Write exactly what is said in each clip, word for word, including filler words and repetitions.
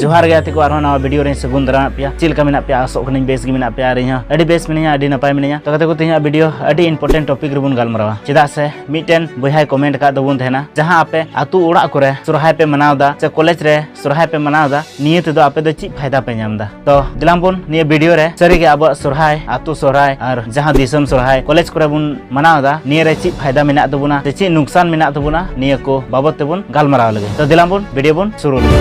ᱡᱚᱦᱟᱨ ᱜᱮ ᱜᱟᱛᱮ ᱠᱚ, ᱟᱨᱦᱚᱸ ᱱᱟᱣᱟ ᱵᱷᱤᱰᱤᱭᱳ ᱨᱮᱧ ᱥᱟᱹᱜᱩᱱ ᱫᱟᱨᱟᱢᱮᱫ ᱯᱮᱭᱟ᱾ ᱪᱮᱫ ᱞᱮᱠᱟ ᱢᱮᱱᱟᱜ ᱯᱮᱭᱟ? ᱟᱥᱚᱜ ᱠᱟᱹᱱᱟᱹᱧ ᱵᱮᱥ ᱜᱮ ᱢᱮᱱᱟᱜ ᱯᱮᱭᱟ, ᱟᱨ ᱤᱧ ᱦᱚᱸ ᱟᱹᱰᱤ ᱵᱮᱥ ᱢᱤᱱᱟᱹᱧᱟ, ᱟᱹᱰᱤ ᱱᱟᱯᱟᱭ ᱢᱤᱱᱟᱹᱧᱟ᱾ ᱛᱚ ᱜᱟᱛᱮ ᱠᱚ, ᱛᱮᱦᱮᱧᱟᱜ ᱵᱷᱤᱰᱤᱭᱳ ᱟᱹᱰᱤ ᱤᱢᱯᱚᱨᱴᱮᱱᱴ ᱴᱚᱯᱤᱠ ᱨᱮᱵᱚᱱ ᱜᱟᱞᱢᱟᱨᱟᱣᱟ᱾ ᱪᱮᱫᱟᱜ ᱥᱮ ᱢᱤᱫᱴᱮᱱ ᱵᱚᱭᱦᱟᱭ ᱠᱚᱢᱮᱱᱴ ᱟᱠᱟᱫ ᱛᱟᱵᱚᱱ ᱛᱟᱦᱮᱱᱟ, ᱡᱟᱦᱟᱸ ᱟᱯᱮ ᱟᱹᱛᱩ ᱚᱲᱟᱜ ᱠᱚᱨᱮ ᱥᱚᱨᱦᱟᱭ ᱯᱮ ᱢᱟᱱᱟᱣ ᱮᱫᱟ ᱥᱮ ᱠᱚᱞᱮᱡᱽ ᱨᱮ ᱥᱚᱨᱦᱟᱭ ᱯᱮ ᱢᱟᱱᱟᱣ ᱮᱫᱟ, ᱱᱤᱭᱟᱹ ᱛᱮᱫᱚ ᱟᱯᱮ ᱫᱚ ᱪᱮᱫ ᱯᱷᱟᱭᱫᱟ ᱯᱮ ᱧᱟᱢ ᱮᱫᱟ? ᱛᱚ ᱫᱮᱞᱟᱝ ᱵᱚᱱ ᱱᱤᱭᱟᱹ ᱵᱷᱤᱰᱤᱭᱳ ᱨᱮ ᱥᱟᱹᱨᱤᱜᱮ ᱟᱵᱚᱣᱟᱜ ᱥᱚᱨᱦᱟᱭ, ᱟᱹᱛᱩ ᱥᱚᱨᱦᱟᱭ ᱟᱨ ᱡᱟᱦᱟᱸ ᱫᱤᱥᱚᱢ ᱥᱚᱨᱦᱟᱭ ᱠᱚᱞᱮᱡᱽ ᱠᱚᱨᱮ ᱵᱚᱱ ᱢᱟᱱᱟᱣ ᱮᱫᱟ, ᱱᱤᱭᱟᱹ ᱨᱮ ᱪᱮᱫ ᱯᱷᱟᱭᱫᱟ ᱢᱮᱱᱟᱜ ᱛᱟᱵᱚᱱᱟ ᱥᱮ ᱪᱮᱫ ᱱᱩᱠᱥᱟᱱ ᱢᱮᱱᱟᱜ ᱛᱟᱵᱚᱱᱟ, ᱱᱤᱭᱟᱹ ᱠᱚ ᱵᱟᱵᱚᱛ ᱛᱮᱵᱚᱱ ᱜᱟᱞᱢᱟᱨᱟᱣ ᱞᱮᱜᱮ᱾ ᱛᱚ ᱫᱮᱞᱟᱝ ᱵᱚᱱ ᱵᱷᱤᱰᱤᱭᱳ ᱵᱚᱱ ᱥᱩᱨᱩ ᱞᱮᱜᱮ᱾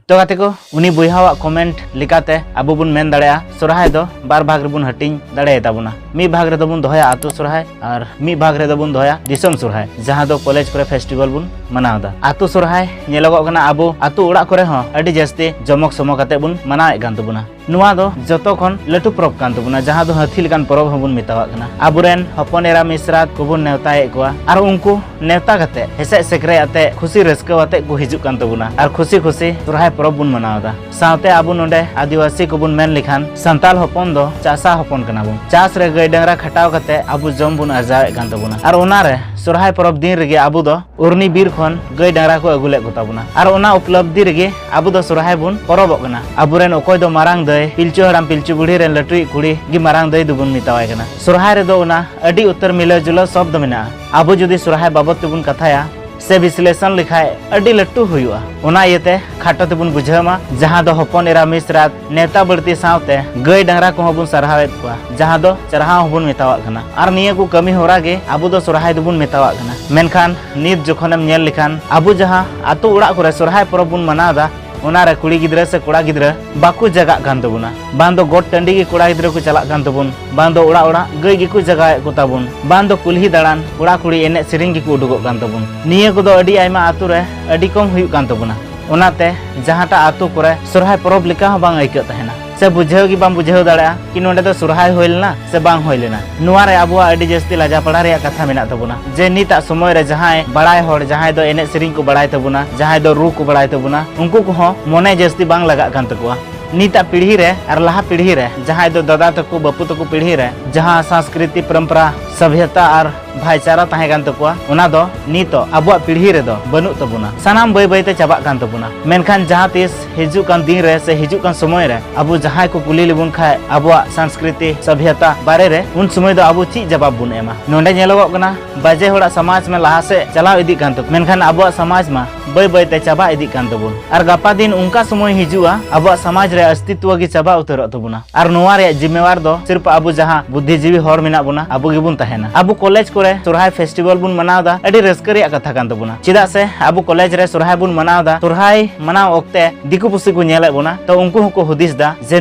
ᱛᱚ ᱜᱟᱛᱮ ᱠᱚ, ᱩᱱᱤ ᱵᱚᱭᱦᱟᱣᱟᱜ ᱠᱚᱢᱮᱱᱴ ᱞᱮᱠᱟᱛᱮ ᱟᱵᱚ ᱵᱚᱱ ᱢᱮᱱ ᱫᱟᱲᱮᱭᱟᱜᱼᱟ, ᱥᱚᱨᱦᱟᱭ ᱫᱚ ᱵᱟᱨ ᱵᱷᱟᱜᱽ ᱨᱮᱵᱚᱱ ᱦᱟᱹᱴᱤᱧ ᱫᱟᱲᱮᱭᱟᱛᱟ ᱵᱚᱱᱟ᱾ ᱢᱤᱫ ᱵᱷᱟᱜᱽ ᱨᱮᱫᱚ ᱵᱚᱱ ᱫᱚᱦᱚᱭᱟ ᱟᱹᱛᱩ ᱥᱚᱨᱦᱟᱭ ᱟᱨ ᱢᱤᱫ ᱵᱷᱟᱜᱽ ᱨᱮᱫᱚ ᱵᱚᱱ ᱫᱚᱦᱚᱭᱟ ᱫᱤᱥᱚᱢ ᱥᱚᱨᱦᱟᱭ, ᱡᱟᱦᱟᱸ ᱫᱚ ᱠᱚᱞᱮᱡᱽ ᱠᱚᱨᱮ ᱯᱷᱮᱥᱴᱤᱵᱷᱟᱞ ᱵᱚᱱ ᱢᱟᱱᱟᱣ ᱮᱫᱟ᱾ ᱟᱹᱛᱩ ᱥᱚᱨᱦᱟᱭ ᱧᱮᱞᱚᱜᱚᱜ ᱠᱟᱱᱟ ᱟᱵᱚ ᱟᱹᱛᱩ ᱚᱲᱟᱜ ᱠᱚᱨᱮ ᱦᱚᱸ ᱟᱹᱰᱤ ᱡᱟᱹᱥᱛᱤ ᱡᱚᱢᱚᱠ ᱥᱚᱢᱚᱠ ᱟᱛᱮ ᱵᱚᱱ ᱢᱟᱱᱟᱣᱮᱫ ᱠᱟᱱ ᱛᱟᱵᱚᱱᱟ᱾ ᱱᱚᱣᱟ ᱫᱚ ᱡᱚᱛᱚ ᱠᱷᱚᱱ ᱞᱟᱹᱴᱩ ᱯᱚᱨᱚᱵᱽ ᱠᱟᱱ ᱛᱟᱵᱚᱱᱟ, ᱡᱟᱦᱟᱸ ᱫᱚ ᱦᱟᱹᱛᱤ ᱞᱮᱠᱟᱱ ᱯᱚᱨᱚᱵᱽ ᱦᱚᱸᱵᱚᱱ ᱢᱮᱛᱟᱣᱟᱜ ᱠᱟᱱᱟ᱾ ᱟᱵᱚᱨᱮᱱ ᱦᱚᱯᱚᱱ ᱮᱨᱟ ᱢᱤᱥᱨᱟᱛ ᱠᱚᱵᱚᱱ ᱱᱮᱣᱛᱟᱭᱮᱫ ᱠᱚᱣᱟ ᱟᱨ ᱩᱱᱠᱩ ᱱᱮᱣᱛᱟ ᱠᱟᱛᱮ ᱦᱮᱥᱮᱡ ᱥᱮᱠᱨᱮᱡ ᱟᱛᱮ ᱠᱷᱩᱥᱤ ᱨᱟᱹᱥᱠᱟᱹ ᱟᱛᱮ ᱠᱚ ᱦᱤᱡᱩᱜ ᱠᱟᱱ ᱛᱟᱵᱚᱱᱟ ᱟᱨ ᱠᱷᱩᱥᱤ ᱠᱷᱩᱥᱤ ᱥᱚᱨᱦᱟᱭ ᱯᱚᱨᱚᱵᱽ ᱵᱚᱱ ᱢᱟᱱᱟᱣ ᱮᱫᱟ᱾ ᱥᱟᱶᱛᱮ ᱟᱵᱚ ᱱᱚᱰᱮ ᱟᱹᱫᱤᱵᱟᱹᱥᱤ ᱠᱚᱵᱚᱱ ᱢᱮᱱ ᱞᱮᱠᱷᱟᱱ ᱥᱟᱱᱛᱟᱞ ᱦᱚᱯᱚᱱ ᱫᱚ ᱪᱟᱥᱟ ᱦᱚᱯᱚᱱ ᱠᱟᱱᱟ ᱵᱚᱱ᱾ ᱪᱟᱥ ᱨᱮ ᱜᱟᱹᱭ ᱰᱟᱝᱨᱟ ᱠᱷᱟᱴᱟᱣ ᱠᱟᱛᱮ ᱟᱵᱚ ᱡᱚᱢ ᱵᱚᱱ ᱟᱨᱡᱟᱣᱮᱫ ᱠᱟᱱ ᱛᱟᱵᱚᱱᱟ ᱟᱨ ᱚᱱᱟ ᱨᱮ ᱥᱚᱨᱦᱟᱭ ᱯᱚᱨᱚᱵᱽ ᱫᱤᱱ ᱨᱮᱜᱮ ᱟᱵᱚ ᱫᱚ ᱩᱨᱱᱤ ᱵᱤᱨ ᱠᱷᱚᱱ ᱜᱟᱹᱭ ᱰᱟᱝᱨᱟ ᱠᱚ ᱟᱹᱜᱩ ᱞᱮᱫ ᱠᱚ ᱛᱟᱵᱚᱱᱟ ᱟᱨ ᱚᱱᱟ ᱩᱯᱞᱚᱵᱽᱫᱷᱤ ᱨᱮᱜᱮ ᱟᱵᱚ ᱫᱚ ᱥᱚᱨᱦᱟᱭ ᱵᱚᱱ ᱯᱚᱨᱚᱵᱚᱜ ᱠᱟᱱᱟ᱾ ᱟᱵᱚᱨᱮᱱ ᱚᱠᱚᱭ ᱫᱚ ᱢᱟᱨᱟᱝ ᱫᱟᱹᱭ, ᱯᱤᱞᱪᱩ ᱦᱟᱲᱟᱢ ᱯᱤᱞᱪᱩ ᱵᱩᱲᱦᱤ ᱨᱮᱱ ᱞᱟᱹᱴᱩᱭᱤᱡ ᱠᱩᱲᱤ ᱜᱮ ᱢᱟᱨᱟᱝ ᱫᱟᱹᱭ ᱫᱚᱵᱚᱱ ᱢᱮᱛᱟᱣᱟᱭ ᱠᱟᱱᱟ᱾ ᱥᱚᱨᱦᱟᱭ ᱨᱮᱫᱚ ᱚᱱᱟ ᱟᱹᱰᱤ ᱩᱛᱟᱹᱨ ᱢᱤᱞᱟᱹᱣ ᱡᱩᱞᱟᱹᱣ ᱥᱚᱵᱫ ᱢᱮᱱᱟᱜᱼᱟ᱾ ᱟᱵᱚ ᱡᱩᱫᱤ ᱥᱚᱨᱦᱟᱭ ᱵᱟᱵᱚᱫ ᱛᱮᱵᱚᱱ ᱠᱟᱛᱷᱟᱭᱟ ᱥᱮ ᱵᱤᱥᱞᱮᱥᱚᱱ ᱞᱮᱠᱷᱟᱡ ᱟᱹᱰᱤ ᱞᱟᱹᱴᱩ ᱦᱩᱭᱩᱜᱼᱟ᱾ ᱚᱱᱟ ᱤᱭᱟᱹᱛᱮ ᱠᱷᱟᱴᱚ ᱛᱮᱵᱚᱱ ᱵᱩᱡᱷᱟᱹᱣ ᱢᱟ, ᱡᱟᱦᱟᱸ ᱫᱚ ᱦᱚᱯᱚᱱ ᱮᱨᱟ ᱢᱤᱥᱨᱟᱛ ᱱᱮᱣᱛᱟ ᱵᱟᱹᱲᱛᱤ ᱥᱟᱶᱛᱮ ᱜᱟᱹᱭ ᱰᱟᱝᱨᱟ ᱠᱚᱦᱚᱸ ᱵᱚᱱ ᱥᱟᱨᱦᱟᱣᱮᱫ ᱠᱚᱣᱟ, ᱡᱟᱦᱟᱸ ᱫᱚ ᱪᱟᱨᱦᱟᱣ ᱦᱚᱸᱵᱚᱱ ᱢᱮᱛᱟᱣᱟᱜ ᱠᱟᱱᱟ᱾ ᱟᱨ ᱱᱤᱭᱟᱹ ᱠᱚ ᱠᱟᱹᱢᱤ ᱦᱚᱨᱟ ᱜᱮ ᱟᱵᱚ ᱫᱚ ᱥᱚᱨᱦᱟᱭ ᱫᱚᱵᱚᱱ ᱢᱮᱛᱟᱣᱟᱜ ᱠᱟᱱᱟ᱾ ᱢᱮᱱᱠᱷᱟᱱ ᱱᱤᱛ ᱡᱚᱠᱷᱚᱱᱮᱢ ᱧᱮᱞ ᱞᱮᱠᱷᱟᱱ ᱟᱵᱚ ᱡᱟᱦᱟᱸ ᱟᱛᱳ ᱚᱲᱟᱜ ᱠᱚᱨᱮ ᱥᱚᱨᱦᱟᱭ ᱯᱚᱨᱚᱵᱽ ᱵᱚᱱ ᱢᱟᱱᱟᱣ ᱮᱫᱟ, ᱚᱱᱟ ᱨᱮ ᱠᱩᱲᱤ ᱜᱤᱫᱽᱨᱟᱹ ᱥᱮ ᱠᱚᱲᱟ ᱜᱤᱫᱽᱨᱟᱹ ᱵᱟᱠᱚ ᱡᱟᱜᱟᱜ ᱠᱟᱱ ᱛᱟᱵᱚᱱᱟ᱾ ᱵᱟᱝ ᱫᱚ ᱜᱚᱴ ᱴᱟᱺᱰᱤ ᱜᱮ ᱠᱚᱲᱟ ᱜᱤᱫᱽᱨᱟᱹ ᱠᱚ ᱪᱟᱞᱟᱜ ᱠᱟᱱ ᱛᱟᱵᱚᱱ, ᱵᱟᱝ ᱫᱚ ᱚᱲᱟᱜ ᱚᱲᱟᱜ ᱜᱟᱹᱭ ᱜᱮᱠᱚ ᱡᱟᱜᱟᱣᱮᱫ ᱠᱚ ᱛᱟᱵᱚᱱ, ᱵᱟᱝ ᱫᱚ ᱠᱩᱞᱦᱤ ᱫᱟᱬᱟᱱ ᱠᱚᱲᱟ ᱠᱩᱲᱤ ᱮᱱᱮᱡ ᱥᱮᱨᱮᱧ ᱜᱮᱠᱚ ᱩᱰᱩᱠᱚᱜ ᱠᱟᱱ ᱛᱟᱵᱚᱱ᱾ ᱱᱤᱭᱟᱹ ᱠᱚᱫᱚ ᱟᱹᱰᱤ ᱟᱭᱢᱟ ᱟᱛᱳ ᱨᱮ ᱟᱹᱰᱤ ᱠᱚᱢ ᱦᱩᱭᱩᱜ ᱠᱟᱱ ᱛᱟᱵᱚᱱᱟ᱾ ᱚᱱᱟᱛᱮ ᱡᱟᱦᱟᱸᱴᱟᱜ ᱟᱛᱳ ᱠᱚᱨᱮ ᱥᱚᱨᱦᱟᱭ ᱯᱚᱨᱚᱵᱽ ᱞᱮᱠᱟ ᱦᱚᱸ ᱵᱟᱝ ᱟᱹᱭᱠᱟᱹᱜ ᱛᱟᱦᱮᱱᱟ, ᱥᱮ ᱵᱩᱡᱷᱟᱹᱣ ᱜᱮ ᱵᱟᱢ ᱵᱩᱡᱷᱟᱹᱣ ᱫᱟᱲᱮᱭᱟᱜᱼᱟ ᱠᱤ ᱱᱚᱸᱰᱮ ᱫᱚ ᱥᱚᱨᱦᱟᱭ ᱦᱩᱭ ᱞᱮᱱᱟ ᱥᱮ ᱵᱟᱝ ᱦᱩᱭ ᱞᱮᱱᱟ᱾ ᱱᱚᱣᱟ ᱨᱮ ᱟᱵᱚᱣᱟᱜ ᱟᱹᱰᱤ ᱡᱟᱹᱥᱛᱤ ᱞᱟᱡᱟ ᱯᱟᱲᱟ ᱨᱮᱭᱟᱜ ᱠᱟᱛᱷᱟ ᱢᱮᱱᱟᱜ ᱛᱟᱵᱚᱱᱟ, ᱡᱮ ᱱᱤᱛᱟᱜ ᱥᱚᱢᱚᱭ ᱨᱮ ᱡᱟᱦᱟᱸᱭ ᱵᱟᱲᱟᱭ ᱦᱚᱲ, ᱡᱟᱦᱟᱸᱭ ᱫᱚ ᱮᱱᱮᱡ ᱥᱮᱨᱮᱧ ᱠᱚ ᱵᱟᱲᱟᱭ ᱛᱟᱵᱚᱱᱟ, ᱡᱟᱦᱟᱸᱭ ᱫᱚ ᱨᱩ ᱠᱚ ᱵᱟᱲᱟᱭ ᱛᱟᱵᱚᱱᱟ, ᱩᱱᱠᱩ ᱠᱚᱦᱚᱸ ᱢᱚᱱᱮ ᱡᱟᱹᱥᱛᱤ ᱵᱟᱝ ᱞᱟᱜᱟᱜ ᱠᱟᱱ ᱛᱟᱠᱚᱣᱟ᱾ ᱱᱤᱛᱟᱜ ᱯᱤᱲᱦᱤ ᱨᱮ ᱟᱨ ᱞᱟᱦᱟ ᱯᱤᱲᱦᱤ ᱨᱮ ᱡᱟᱦᱟᱸᱭ ᱫᱚ ᱫᱟᱫᱟ ᱛᱟᱠᱚ, ᱵᱟᱹᱯᱩ ᱛᱟᱠᱚ ᱯᱤᱲᱦᱤ ᱨᱮ ᱡᱟᱦᱟᱸ ᱥᱟᱝᱥᱠᱨᱤᱛᱤ ᱯᱚᱨᱚᱢᱯᱚᱨᱟ ᱥᱟᱵᱷᱭᱚᱛᱟ ᱟᱨ ᱵᱷᱟᱭᱪᱟᱨᱟ ᱛᱟᱦᱮᱸ ᱠᱟᱱ ᱛᱟᱠᱚᱣᱟ, ᱚᱱᱟ ᱫᱚ ᱱᱤᱛᱚᱜ ᱟᱵᱚᱣᱟᱜ ᱯᱤᱲᱦᱤ ᱨᱮᱫᱚ ᱵᱟᱹᱱᱩᱜ ᱛᱟᱵᱚᱱᱟ᱾ ᱥᱟᱱᱟᱢ ᱵᱟᱹᱭ ᱵᱟᱹᱭ ᱛᱮ ᱪᱟᱵᱟᱜ ᱠᱟᱱ ᱛᱟᱵᱚᱱᱟ᱾ ᱢᱮᱱᱠᱷᱟᱱ ᱡᱟᱦᱟᱸ ᱛᱤᱥ ᱦᱤᱡᱩᱜ ᱠᱟᱱ ᱫᱤᱱ ᱨᱮ ᱥᱮ ᱦᱤᱡᱩᱜ ᱠᱟᱱ ᱥᱚᱢᱚᱭ ᱨᱮ ᱟᱵᱚ ᱡᱟᱦᱟᱸᱭ ᱠᱚ ᱠᱩᱞᱤ ᱞᱮᱵᱚᱱ ᱠᱷᱟᱡ ᱟᱵᱚᱣᱟᱜ ᱥᱚᱝᱥᱠᱨᱤᱛᱤ ᱥᱟᱵᱷᱭᱚᱛᱟ ᱵᱟᱨᱮ ᱨᱮ, ᱩᱱ ᱥᱚᱢᱚᱭ ᱫᱚ ᱟᱵᱚ ᱪᱮᱫ ᱡᱟᱵᱟᱵ ᱵᱚᱱ ᱮᱢᱟ? ᱱᱚᱰᱮ ᱧᱮᱞᱚᱜᱚᱜ ᱠᱟᱱᱟ, ᱵᱟᱡᱮ ᱦᱚᱲᱟᱜ ᱥᱚᱢᱟᱡᱽ ᱢᱟ ᱞᱟᱦᱟ ᱥᱮᱫ ᱪᱟᱞᱟᱣ ᱤᱫᱤᱜ ᱠᱟᱱ ᱛᱟᱠᱚ, ᱢᱮᱱᱠᱷᱟᱱ ᱟᱵᱚᱣᱟᱜ ᱥᱚᱢᱟᱡᱽ ᱢᱟ ᱵᱟᱹᱭ ᱵᱟᱹᱭ ᱛᱮ ᱪᱟᱵᱟ ᱤᱫᱤᱜ ᱠᱟᱱ ᱛᱟᱵᱚᱱ᱾ ᱟᱨ ᱜᱟᱯᱟ ᱫᱤᱱ ᱚᱱᱠᱟ ᱥᱚᱢᱚᱭ ᱦᱤᱡᱩᱜᱼᱟ, ᱟᱵᱚᱣᱟᱜ ᱥᱚᱢᱟᱡᱽ ᱨᱮ ᱚᱥᱛᱤᱛᱣᱚ ᱜᱮ ᱪᱟᱵᱟ ᱩᱛᱟᱹᱨᱚᱜ ᱛᱟᱵᱚᱱᱟ᱾ ᱟᱨ ᱱᱚᱣᱟ ᱨᱮᱭᱟᱜ ᱡᱤᱢᱢᱮᱣᱟᱨ ᱫᱚ ᱥᱤᱨᱯ ᱟᱵᱚ ᱡᱟᱦᱟᱸ ᱵᱩᱫᱽᱫᱷᱤᱡᱤᱵᱤ ᱦᱚᱲ ᱢᱮᱱᱟᱜ ᱵᱚᱱᱟ, ᱟᱵᱚ ᱜᱮᱵᱚᱱ ᱛᱟᱦᱮᱱᱟ᱾ ᱟᱵᱚ ᱠᱚᱞᱮᱡᱽ ᱠᱚᱨᱮ ᱥᱚᱨᱦᱟᱭ ᱯᱷᱮᱥᱴᱤᱵᱷᱟᱞ ᱵᱚᱱ ᱢᱟᱱᱟᱣ ᱮᱫᱟ, ᱟᱹᱰᱤ ᱨᱟᱹᱥᱠᱟᱹ ᱨᱮᱭᱟᱜ ᱠᱟᱛᱷᱟ ᱠᱟᱱ ᱛᱟᱵᱚᱱᱟ᱾ ᱪᱮᱫᱟᱜ ᱥᱮ ᱟᱵᱚ ᱠᱚᱞᱮᱡᱽ ᱨᱮ ᱥᱚᱨᱦᱟᱭ ᱵᱚᱱ ᱢᱟᱱᱟᱣ ᱮᱫᱟ, ᱥᱚᱨᱦᱟᱭ ᱢᱟᱱᱟᱣ ᱚᱠᱛᱮ ᱫᱤᱠᱩ ᱯᱩᱥᱤ ᱠᱚ ᱧᱮᱞᱮᱫ ᱵᱚᱱᱟ, ᱛᱚ ᱩᱱᱠᱩ ᱦᱚᱸᱠᱚ ᱦᱩᱫᱤᱥ ᱮᱫᱟ ᱡᱮ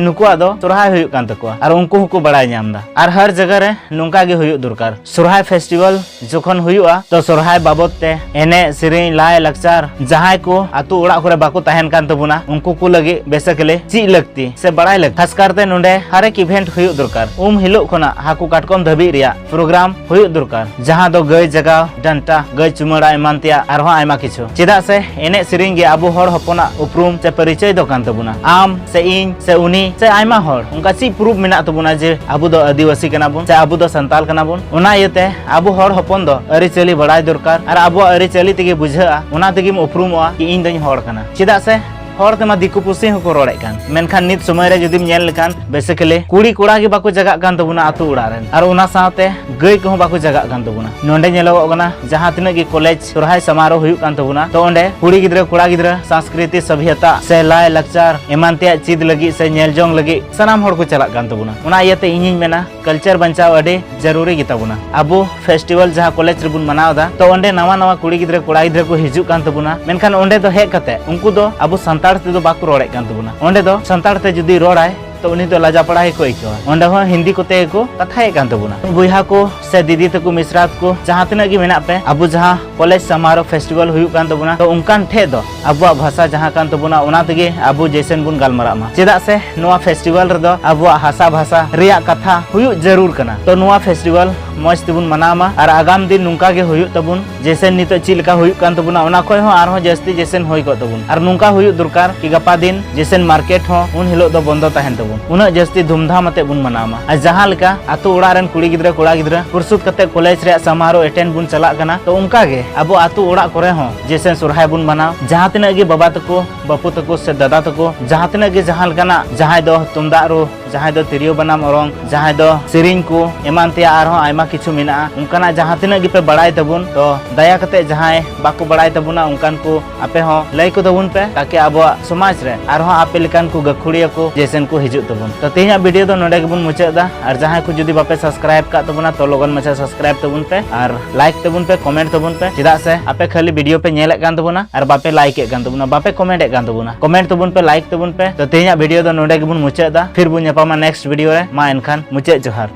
ᱱᱩᱠᱩᱣᱟᱜ ᱫᱚ ᱥᱚᱨᱦᱟᱭ ᱦᱩᱭᱩᱜ ᱠᱟᱱ ᱛᱟᱠᱚᱣᱟ, ᱟᱨ ᱩᱱᱠᱩ ᱦᱚᱸᱠᱚ ᱵᱟᱲᱟᱭ ᱧᱟᱢ ᱮᱫᱟ᱾ ᱟᱨ ᱦᱟᱨ ᱡᱟᱭᱜᱟ ᱨᱮ ᱱᱚᱝᱠᱟ ᱜᱮ ᱦᱩᱭᱩᱜ ᱫᱚᱨᱠᱟᱨ᱾ ᱥᱚᱨᱦᱟᱭ ᱯᱷᱮᱥᱴᱤᱵᱷᱟᱞ ᱡᱚᱠᱷᱚᱱ ᱦᱩᱭᱩᱜᱼᱟ, ᱛᱚ ᱥᱚᱨᱦᱟᱭ ᱵᱟᱵᱚᱫ ᱛᱮ ᱮᱱᱮᱡ, ᱥᱮᱨᱮᱧ, ᱞᱟᱭ, ᱞᱟᱠᱪᱟᱨ, ᱡᱟᱦᱟᱸᱭ ᱠᱚ ᱟᱛᱳ ᱚᱲᱟᱜ ᱠᱚᱨᱮ ᱵᱟᱠᱚ ᱛᱟᱦᱮᱱ ᱠᱟᱱ ᱛᱟᱵᱚᱱᱟ, ᱩᱱᱠᱩ ᱠᱚ ᱞᱟᱹᱜᱤᱫ basically ᱪᱮᱫ ᱞᱟᱹᱠᱛᱤ ᱥᱮ ᱵᱟᱲᱟᱭ ᱞᱟᱹᱠᱛᱤ᱾ ᱠᱷᱟᱥ ᱠᱟᱨᱛᱮ ᱱᱚᱰᱮ ᱦᱟᱨᱮᱠ event ᱦᱩᱭᱩᱜ ᱫᱚᱨᱠᱟᱨ᱾ ᱩᱢ ᱦᱤᱞᱳᱜ ᱠᱷᱚᱱᱟᱜ ᱦᱟᱹᱠᱩ ᱠᱟᱴᱠᱚᱢ ᱫᱷᱟᱹᱵᱤᱡ ᱨᱮᱭᱟᱜ program ᱦᱩᱭᱩᱜ ᱫᱚᱨᱠᱟᱨ, ᱡᱟᱦᱟᱸ ᱫᱚ ᱜᱟᱹᱭ ᱡᱟᱜᱟᱣ, ᱰᱟᱱᱴᱟ, ᱜᱟᱹᱭ ᱪᱩᱢᱟᱹᱲᱟ ᱮᱢᱟᱱ ᱛᱮᱭᱟᱜ ᱟᱨᱦᱚᱸ ᱟᱭᱢᱟ ᱠᱤᱪᱷᱩ᱾ ᱪᱮᱫᱟᱜ ᱥᱮ ᱮᱱᱮᱡ ᱥᱮᱨᱮᱧ ᱜᱮ ᱟᱵᱚ ᱦᱚᱲ ᱦᱚᱯᱚᱱᱟᱜ ᱩᱯᱨᱩᱢ ᱥᱮ ᱯᱚᱨᱤᱪᱚᱭ ᱫᱚ ᱠᱟᱱ ᱛᱟᱵᱚᱱᱟ᱾ ᱟᱢ ᱥᱮ ᱤᱧ ᱥᱮ ᱩᱱᱤ ᱥᱮ ᱟᱭᱢᱟ ᱦᱚᱲ ᱚᱱᱠᱟ ᱪᱮᱫ proof ᱢᱮᱱᱟᱜ ᱛᱟᱵᱚᱱᱟ ᱡᱮ ᱟᱵᱚ ᱫᱚ ᱟᱹᱫᱤᱵᱟᱹᱥᱤ ᱠᱟᱱᱟ ᱵᱚᱱ ᱥᱮ ᱟᱵᱚ ᱫᱚ ᱥᱟᱱᱛᱟᱞ ᱠᱟᱱᱟ ᱵᱚᱱ? ᱚᱱᱟ ᱤᱭᱟᱹᱛᱮ ᱟᱵᱚ ᱦᱚᱲ ᱦᱚᱯᱚᱱ ᱫᱚ ᱟᱹᱨᱤᱪᱟᱹᱞᱤ ᱵᱟᱲᱟᱭ ᱫᱚᱨᱠᱟᱨ, ᱟᱨ ᱟᱵᱚᱣᱟᱜ ᱟᱹᱨᱤᱪᱟᱹᱞᱤ ᱛᱮᱜᱮ ᱵᱩᱡᱷᱟᱹᱜᱼᱟ, ᱚᱱᱟ ᱛᱮᱜᱮᱢ ᱩᱯᱨᱩᱢᱚᱜᱼᱟ ᱠᱤ ᱤᱧ ᱫᱚᱧ ᱦᱚᱲ ᱠᱟᱱᱟ᱾ ᱪᱮᱫᱟᱜ ᱥᱮ ᱦᱚᱲ ᱛᱮᱢᱟ ᱫᱤᱠᱩ ᱯᱩᱥᱤ ᱦᱚᱸᱠᱚ ᱨᱚᱲᱮᱫ ᱠᱟᱱ, ᱢᱮᱱᱠᱷᱟᱱ ᱱᱤᱛ ᱥᱚᱢᱚᱭ ᱨᱮ ᱡᱩᱫᱤᱢ ᱧᱮᱞ ᱞᱮᱠᱷᱟᱱ basically ᱠᱩᱲᱤ ᱠᱚᱲᱟ ᱜᱮ ᱵᱟᱠᱚ ᱡᱟᱜᱟᱜ ᱠᱟᱱ ᱛᱟᱵᱚᱱᱟ ᱟᱛᱳ ᱚᱲᱟᱜ ᱨᱮᱱ, ᱟᱨ ᱚᱱᱟ ᱥᱟᱶᱛᱮ ᱜᱟᱹᱭ ᱠᱚᱦᱚᱸ ᱵᱟᱠᱚ ᱡᱟᱜᱟᱜ ᱠᱟᱱ ᱛᱟᱵᱚᱱᱟ᱾ ᱱᱚᱰᱮ ᱧᱮᱞᱚᱜᱚᱜ ᱠᱟᱱᱟ, ᱡᱟᱦᱟᱸ ᱛᱤᱱᱟᱹᱜ ᱜᱮ ᱠᱚᱞᱮᱡᱽ ᱥᱚᱨᱦᱟᱭ ᱥᱟᱢᱟᱨᱳᱦ ᱦᱩᱭᱩᱜ ᱠᱟᱱ ᱛᱟᱵᱚᱱᱟ, ᱛᱚ ᱚᱸᱰᱮ ᱠᱩᱲᱤ ᱜᱤᱫᱽᱨᱟᱹ ᱠᱚᱲᱟ ᱜᱤᱫᱽᱨᱟᱹ ᱥᱟᱝᱥᱠᱨᱤᱛᱤ ᱥᱚᱵᱷᱭᱚᱛᱟ ᱥᱮ ᱞᱟᱭ ᱞᱟᱠᱪᱟᱨ ᱮᱢᱟᱱ ᱛᱮᱭᱟᱜ ᱪᱮᱫ ᱞᱟᱹᱜᱤᱫ ᱥᱮ ᱧᱮᱞ ᱡᱚᱝ ᱞᱟᱹᱜᱤᱫ ᱥᱟᱱᱟᱢ ᱦᱚᱲ ᱠᱚ ᱪᱟᱞᱟᱜ ᱠᱟᱱ ᱛᱟᱵᱚᱱᱟ᱾ ᱚᱱᱟ ᱤᱭᱟᱹᱛᱮ ᱤᱧᱤᱧ ᱢᱮᱱᱟ, culture ᱵᱟᱧᱪᱟᱣ ᱟᱹᱰᱤ ᱡᱟᱹᱨᱩᱨᱤ ᱜᱮᱛᱟ ᱵᱚᱱᱟ᱾ ᱟᱵᱚ ᱯᱷᱮᱥᱴᱤᱵᱷᱟᱞ ᱡᱟᱦᱟᱸ ᱠᱚᱞᱮᱡᱽ ᱨᱮᱵᱚᱱ ᱢᱟᱱᱟᱣ ᱮᱫᱟ, ᱛᱚ ᱚᱸᱰᱮ ᱱᱟᱣᱟ ᱱᱟᱣᱟ ᱠᱩᱲᱤ ᱜᱤᱫᱽᱨᱟᱹ ᱠᱚᱲᱟ ᱜᱤᱫᱽᱨᱟᱹ ᱠᱚ ᱦᱤᱡᱩᱜ ᱠᱟᱱ ᱛᱟᱵᱚᱱᱟ, ᱢᱮᱱᱠᱷᱟᱱ ᱚᱸᱰᱮ ᱫᱚ ᱦᱮᱡ ᱠᱟᱛᱮ ᱩᱱᱠᱩ ᱫᱚ ᱟᱵᱚ ᱥᱟᱱᱛᱟᱲ ᱛᱮᱫᱚ ᱵᱟᱠᱚ ᱨᱚᱲᱮᱫ ᱠᱟᱱ ᱛᱟᱵᱚᱱᱟ᱾ ᱚᱸᱰᱮ ᱫᱚ ᱥᱟᱱᱛᱟᱲ ᱛᱮ ᱡᱩᱫᱤ ᱨᱚᱲᱟᱭ, ᱛᱚ ᱩᱱᱤ ᱫᱚ ᱞᱟᱡᱟᱯᱟᱲᱟ ᱜᱮᱠᱚ ᱟᱹᱭᱠᱟᱹᱣᱟ᱾ ᱚᱸᱰᱮ ᱦᱚᱸ ᱦᱤᱱᱫᱤ ᱠᱚᱛᱮ ᱜᱮᱠᱚ ᱠᱟᱛᱷᱟᱭᱮᱫ ᱠᱟᱱ ᱛᱟᱵᱚᱱᱟ᱾ ᱵᱚᱭᱦᱟ ᱠᱚ ᱥᱮ ᱫᱤᱫᱤ ᱛᱟᱠᱚ, ᱢᱤᱥᱨᱟᱛ ᱠᱚ, ᱡᱟᱦᱟᱸ ᱛᱤᱱᱟᱹᱜ ᱜᱮ ᱢᱮᱱᱟᱜ ᱯᱮ, ᱟᱵᱚ ᱡᱟᱦᱟᱸ ᱠᱚᱞᱮᱡᱽ ᱥᱟᱢᱟᱨᱳ ᱯᱷᱮᱥᱴᱤᱵᱷᱟᱞ ᱦᱩᱭᱩᱜ ᱠᱟᱱ ᱛᱟᱵᱚᱱᱟ, ᱛᱚ ᱚᱱᱠᱟᱱ ᱴᱷᱮᱡ ᱫᱚ ᱟᱵᱚᱣᱟᱜ ᱵᱷᱟᱥᱟ ᱡᱟᱦᱟᱸ ᱠᱟᱱ ᱛᱟᱵᱚᱱᱟ, ᱚᱱᱟ ᱛᱮᱜᱮ ᱟᱵᱚ ᱡᱮᱭᱥᱮᱱ ᱵᱚᱱ ᱜᱟᱞᱢᱟᱨᱟᱜ ᱢᱟ᱾ ᱪᱮᱫᱟᱜ ᱥᱮ ᱱᱚᱣᱟ ᱯᱷᱮᱥᱴᱤᱵᱷᱟᱞ ᱨᱮᱫᱚ ᱟᱵᱚᱣᱟᱜ ᱦᱟᱥᱟ ᱵᱷᱟᱥᱟ ᱨᱮᱭᱟᱜ ᱠᱟᱛᱷᱟ ᱦᱩᱭᱩᱜ ᱡᱟᱹᱨᱩᱲ ᱠᱟᱱᱟ᱾ ᱛᱚ ᱱᱚᱣᱟ ᱯᱷᱮᱥᱴᱤᱵᱷᱟᱞ ᱢᱚᱸᱡᱽ ᱛᱮᱵᱚᱱ ᱢᱟᱱᱟᱣ ᱢᱟ ᱟᱨ ᱟᱜᱟᱢ ᱫᱤᱱ ᱱᱚᱝᱠᱟ ᱜᱮ ᱦᱩᱭᱩᱜ ᱛᱟᱵᱚᱱ, ᱡᱮᱥᱮᱱ ᱱᱤᱛᱚᱜ ᱪᱮᱫ ᱞᱮᱠᱟ ᱦᱩᱭᱩᱜ ᱠᱟᱱ ᱛᱟᱵᱚᱱᱟ ᱚᱱᱟ ᱠᱷᱚᱱ ᱦᱚᱸ ᱟᱨᱦᱚᱸ ᱡᱟᱹᱥᱛᱤ ᱡᱮᱥᱮᱱ ᱦᱩᱭ ᱠᱚᱜ ᱛᱟᱵᱚᱱ᱾ ᱟᱨ ᱱᱚᱝᱠᱟ ᱦᱩᱭᱩᱜ ᱫᱚᱨᱠᱟᱨ ᱠᱤ ᱜᱟᱯᱟ ᱫᱤᱱ ᱡᱮᱥᱮᱱ ᱢᱟᱨᱠᱮᱴ ᱦᱚᱸ ᱩᱱ ᱦᱤᱞᱳᱜ ᱫᱚ ᱵᱚᱱᱫᱚ ᱛᱟᱦᱮᱱ ᱛᱟᱵᱚᱱ, ᱩᱱᱟᱹᱜ ᱡᱟᱹᱥᱛᱤ ᱫᱷᱩᱢᱫᱷᱟᱢ ᱟᱛᱮ ᱵᱚᱱ ᱢᱟᱱᱟᱣ ᱢᱟ᱾ ᱟᱨ ᱡᱟᱦᱟᱸ ᱞᱮᱠᱟ ᱟᱛᱳ ᱚᱲᱟᱜ ᱨᱮᱱ ᱠᱩᱲᱤ ᱜᱤᱫᱽᱨᱟᱹ ᱠᱚᱲᱟ ᱜᱤᱫᱽᱨᱟᱹ ᱯᱩᱨᱥᱩᱫ ᱠᱟᱛᱮ ᱠᱚᱞᱮᱡᱽ ᱨᱮᱭᱟᱜ ᱥᱟᱢᱟᱨᱳ ᱮᱴᱮᱱᱰ ᱵᱚᱱ ᱪᱟᱞᱟᱜ ᱠᱟᱱᱟ, ᱛᱚ ᱚᱱᱠᱟ ᱜᱮ ᱟᱵᱚ ᱟᱛᱳ ᱚᱲᱟᱜ ᱠᱚᱨᱮ ᱦᱚᱸ ᱡᱮᱥᱮᱱ ᱥᱚᱨᱦᱟᱭ ᱵᱚᱱ ᱢᱟᱱᱟᱣ, ᱡᱟᱦᱟᱸ ᱛᱤᱱᱟᱹᱜ ᱜᱮ ᱵᱟᱵᱟ ᱛᱟᱠᱚ, ᱵᱟᱹᱯᱩ ᱛᱟᱠᱚ ᱥᱮ ᱫᱟᱫᱟ ᱛᱟᱠᱚ, ᱡᱟᱦᱟᱸ ᱛᱤᱱᱟᱹᱜ ᱜᱮ ᱡᱟᱦᱟᱸ ᱞᱮᱠᱟᱱᱟᱜ, ᱡᱟᱦᱟᱸᱭ ᱫᱚ ᱛᱩᱢᱫᱟᱜ ᱨᱩ, ᱡᱟᱦᱟᱸᱭ ᱫᱚ ᱛᱤᱨᱭᱳ ᱵᱟᱱᱟᱢ ᱚᱨᱚᱝ, ᱡᱟᱦᱟᱸᱭ ᱫᱚ ᱥᱮᱨᱮᱧ ᱠᱚ ᱮᱢᱟᱱ ᱛᱮᱭᱟᱜ ᱟᱨᱦᱚᱸ ᱟᱭᱢᱟ ᱠᱤᱪᱷᱩ ᱢᱮᱱᱟᱜᱼᱟ, ᱚᱱᱠᱟᱱᱟᱜ ᱡᱟᱦᱟᱸ ᱛᱤᱱᱟᱹᱜ ᱜᱮᱯᱮ ᱵᱟᱲᱟᱭ ᱛᱟᱵᱚᱱ, ᱛᱚ ᱫᱟᱭᱟ ᱠᱟᱛᱮ ᱡᱟᱦᱟᱸᱭ ᱵᱟᱠᱚ ᱵᱟᱲᱟᱭ ᱛᱟᱵᱚᱱᱟ ᱚᱱᱠᱟᱱ ᱠᱚ ᱟᱯᱮ ᱦᱚᱸ ᱞᱟᱹᱭ ᱠᱚ ᱛᱟᱵᱚᱱ ᱯᱮ, ᱛᱟᱠᱤ ᱟᱵᱚᱣᱟᱜ ᱥᱚᱢᱟᱡᱽ ᱨᱮ ᱟᱨᱦᱚᱸ ᱟᱯᱮ ᱞᱮᱠᱟᱱ ᱠᱚ ᱜᱟᱹᱠᱷᱩᱲᱤᱭᱟᱹ ᱠᱚ ᱡᱮᱥᱮᱱ ᱠᱚ ᱦᱤᱡᱩᱜ ᱛᱟᱵᱚᱱ᱾ ᱛᱚ ᱛᱮᱦᱮᱧᱟᱜ ᱵᱷᱤᱰᱤᱭᱳ ᱫᱚ ᱱᱚᱰᱮ ᱜᱮᱵᱚᱱ ᱢᱩᱪᱟᱹᱫ ᱮᱫᱟ᱾ ᱟᱨ ᱡᱟᱦᱟᱸᱭ ᱠᱚ ᱡᱩᱫᱤ ᱵᱟᱯᱮ ᱥᱟᱵᱥᱠᱨᱟᱭᱤᱵ ᱠᱟᱜ ᱛᱟᱵᱚᱱᱟ ᱛᱚ ᱞᱚᱜᱚᱱ ᱢᱟᱪᱷᱟ ᱥᱟᱵᱥᱠᱨᱟᱭᱤᱵ ᱛᱟᱵᱚᱱ ᱯᱮ ᱟᱨ ᱞᱟᱭᱤᱠ ᱛᱟᱵᱚᱱ ᱯᱮ, ᱠᱚᱢᱮᱱᱴ ᱛᱟᱵᱚᱱ ᱯᱮ, ᱪᱮᱫᱟᱜ ᱥᱮ ᱟᱯᱮ ᱠᱷᱟᱹᱞᱤ ᱵᱷᱤᱰᱤᱭᱳ ᱯᱮ ᱧᱮᱞᱮᱫ ᱠᱟᱱ ᱛᱟᱵᱚᱱᱟ ᱟᱨ ᱵᱟᱯᱮ ᱞᱟᱭᱤᱠ ᱮᱫ ᱠᱟᱱ ᱛᱟᱵᱚᱱᱟ, ᱵᱟᱯᱮ ᱠᱚᱢᱮᱱᱴ ᱮᱫ ᱠᱟᱱ ᱛᱟᱵᱚᱱᱟ᱾ ᱠᱚᱢᱮᱱᱴ ᱛᱟᱵᱚᱱ ᱯᱮ, ᱞᱟᱭᱤᱠ ᱛᱟᱵᱚᱱ ᱯᱮ᱾ ᱛᱚ ᱛᱮᱦᱮᱧᱟᱜ ᱵᱷᱤᱰᱤᱭᱳ ᱫᱚ ᱱᱚᱰᱮ ᱜᱮᱵᱚᱱ ᱢᱩᱪᱟᱹᱫ ᱮᱫᱟ᱾ ᱯᱷᱤᱨ ᱵᱚᱱ ᱧᱟᱯᱟᱢᱟ ᱱᱮᱠᱥᱴ ᱵᱷᱤᱰᱤᱭᱳ ᱨᱮ᱾ ᱢᱟ ᱮᱱᱠᱷᱟᱱ ᱢᱩᱪᱟᱹᱫ ᱡᱚᱦᱟᱨ᱾